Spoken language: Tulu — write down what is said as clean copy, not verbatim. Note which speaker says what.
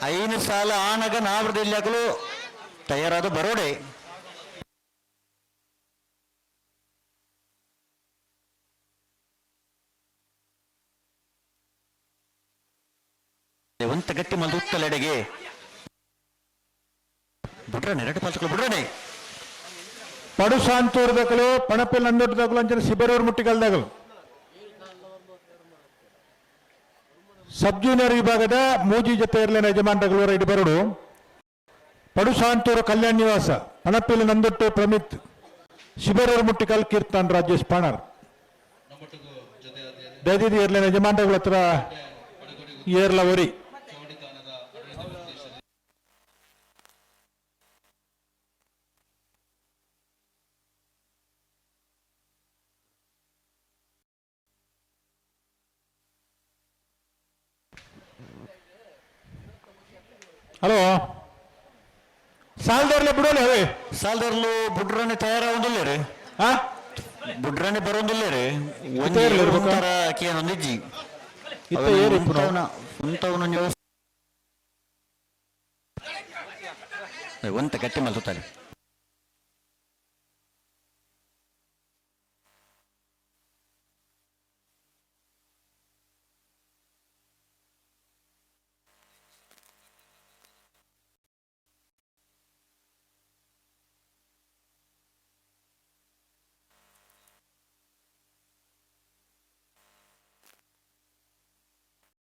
Speaker 1: ಐನು ಸಾಲ ಆನಗ ನಾವೃದಿಲ್ಲಾಕಲು ತಯಾರಾದ ಬರೋಡೆ. ಒಂತ ಗಟ್ಟಿ ಮಲ್ದು ಉತ್ತಲೆಡೆಗೆ ಬುಡ್ರನೆ ಎರಡು ಪಾಲ್ತಗಳು ಬುಡ್ರನೆ.
Speaker 2: ಪಡುಸಾಂತೂರು ದಕಲು, ಪಣಪಿಲ್ ನಂದೊಟ್ಟು ದಕಲು, ಅಂಚನೆ ಸಿಬರೂರು ಮುಟ್ಟಿಗಲ್ ದಕಲು. ಸಬ್ ಜೂನಿಯರ್ ವಿಭಾಗದ ಮೂಜಿ ಜೊತೆ ಇರ್ಲಿನ ಯಜಮಾನ್ರಗಳು ರೈಡ್ ಬರಡು. ಪಡುಸಾಂತೂರು ಕಲ್ಯಾಣ್ ನಿವಾಸ, ಪಣಪಿಲ್ ನಂದೊಟ್ಟು ಪ್ರಮಿತ್, ಶಿಬರೂರು ಮುಟ್ಟಿಕಲ್ ಕೀರ್ತನ್ ರಾಜೇಶ್ ಪಾಣರ್. ದಯದಿದ್ದು ಇರ್ಲಿನ ಯಜಮಾನ್ರಗಳ ಹತ್ರ ಏರ್ಲ ಒರಿ. ಹಲೋ, ಸಾಲ್ದರ್ಲೆ ಬಿಡೋಲೆ ಅವೇ.
Speaker 1: ಸಾಲ್ದರ್ಲು ಬುಡ್ರನೆ ತಯಾರಾವೊಂದಿಲ್ಲೇರು.
Speaker 2: ಹಾ.
Speaker 1: ಬುಡ್ರನೆ ಬರೋಂದಿಲ್ಲೇರು.
Speaker 2: ಇತ್ತೆ ಏರ್ಲ ಇರ್ಬೇಕಾ?
Speaker 1: ಒಂಥರ ಕೇನೊಂದಿಜ್ಜಿ.
Speaker 2: ಇತ್ತೆ ಏರ್ ಇಪ್ಪುನು?
Speaker 1: ಉಂತವನ ಒಂತ ಗಟ್ಟಿ ಮಲ್ತುತ್ತಾರೆ.